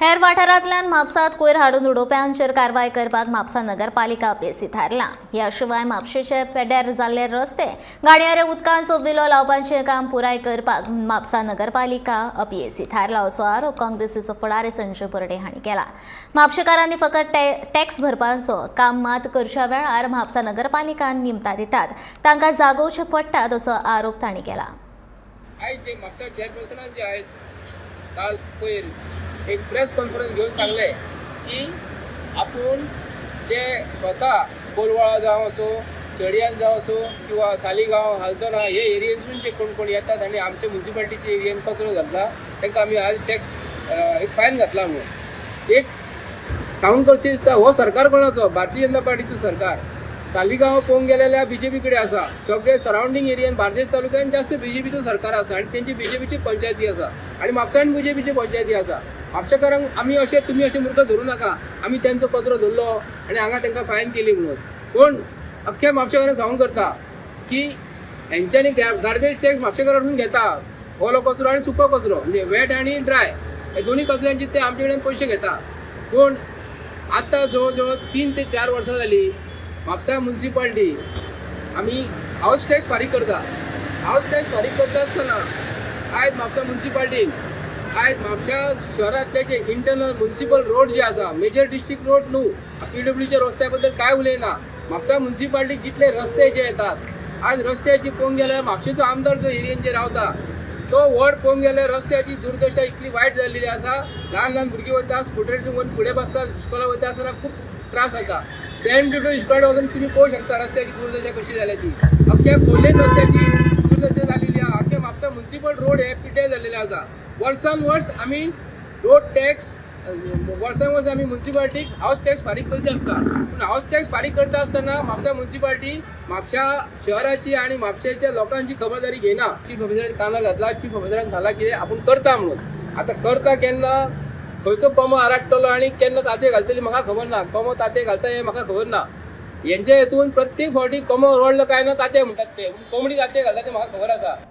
हेर वाठारांतल्यान म्हापसात कोयर हाडून उडोवप्यांचेर कारवाय करपाक म्हापसा नगरपालिका अपेसी थारला. ह्या शिवाय म्हापशेचे पेड्यार जाल्ले रस्ते गाडयारे उदकांचो विलो लावपाचें काम पुराय करपाक म्हापसा नगरपालिका अपेसी थारला असो आरोप काँग्रेसीचो फुडारी संजय बर्डे हांणी केला. म्हापशेकारांनी फकत टॅक्स भरपाचो काम मात करच्या वेळार म्हापसा नगरपालिका निमतां दितात, तांकां जागोवचें पडटात असो आरोप तांणी केला. आयज जे म्हापसा चेअरपर्सनान जे आयज काल पयर एक प्रेस कॉन्फरन्स घेवन सांगलें की आपूण जे स्वता कोलवाळा जावं असो, सडयान जावं असो किंवा सालिगांव, हालतोना हे एरियेसून जे कोण कोण येतात आनी आमचे मुन्सिपालिटीचे एरियेन कचरो घातला तांकां आमी आज टॅक्स एक फायन घातला म्हणून. एक सांगून करचें दिसता, हो सरकार कोणाचो? भारतीय जनता पार्टीचो सरकार. सालिगांव पळोवंक गेल्यार बीजेपी कडेन आसा, सगळे सरावंडींग एरियन बार्देस तालुक्यान जास्त बीजेपीचो सरकार आसा आनी तेंची बीजेपीची पंचायती आसा आनी म्हापसान बीजेपीची पंचायती आसा. म्हापशेकारांक आमी अशें तुमी अशें मूर्ख धरूं नाका, आमी तेंचो कचरो धरलो आनी हांगा तांकां फायन केली म्हणून. पूण अख्ख्या म्हापशेकारांक सांगून करता की हेंच्यांनी गार्बेज टॅक्स म्हापशेकारां घेता, ओलो कचरो आनी सुको कचरो म्हणजे वेट आनी ड्राय हे दोनूय कचऱ्यांचे ते आमचे कडेन पयशे घेता. पूण आतां जवळ जवळ 3 ते 4 वर्सां जाली म्हापसा मुन्सिपाल्टी आमी हावस टॅक्स फारीक करता. हावस टॅक्स फारीक करता आसतना आयज म्हापसा मुन्सिपाल्टीन आयज म्हापशा शहरांतले जे इंटरनल मुन्सिपल रोड जे आसा, मेजर डिस्ट्रिक्ट रोड न्हू, पीडब्ल्यूच्या रस्त्या बद्दल कांय उलयना. म्हापसा मुन्सिपाल्टीक जितले रस्ते जे येतात आज रस्त्याची पळोवंक गेल्यार म्हापशेचो आमदार जो एरियेन जे रावता तो वॉर्ड पळोवंक गेल्यार रस्त्याची दुर्दशा इतली वायट जाल्लेली आसा. ल्हान ल्हान भुरगीं वयता, स्कुटरीसून वचून फुडें बसता, इस्कोला वयता आसतना खूब त्रास जाता. सेंट टू इस्कोला वचून तुमी पळोवंक शकता रस्त्याची दुर्दशा कशी जाल्या ती. अख्ख्या खोर्लेन रस्त्याची दुर्दशा जाल्लेली आसा. अख्ख्या म्हापसा मुन्सिपल रोड हे पिड्ड्यार जाल्लेले आसा. वर्सान वर्स आमी रोड टॅक्स, वर्सान वर्स आमी मुन्सिपाल्टीक हावस टॅक्स फारीक करीत आसता. पूण हावस टॅक्स फारीक करता आसतना म्हापसा मुन्सिपाल्टी म्हापशा शहराची आनी म्हापशेच्या लोकांची खबरदारी घेयना. चीफ ऑफिसरान कानार घातला, चीफ ऑफिसरान सांगला कितें आपूण करता म्हणून. आतां करता केन्ना, खंयचो कोमो आराडटलो आनी केन्ना तांतये घालतली म्हाका खबर ना. कोमो तांतये घालता हें म्हाका खबर ना. हेंच्या हेतून प्रत्येक फावटी कोमो रडलो काय ना तांतये म्हणटात ते, पूण कोंबडी तांतये घालता तें म्हाका खबर आसा.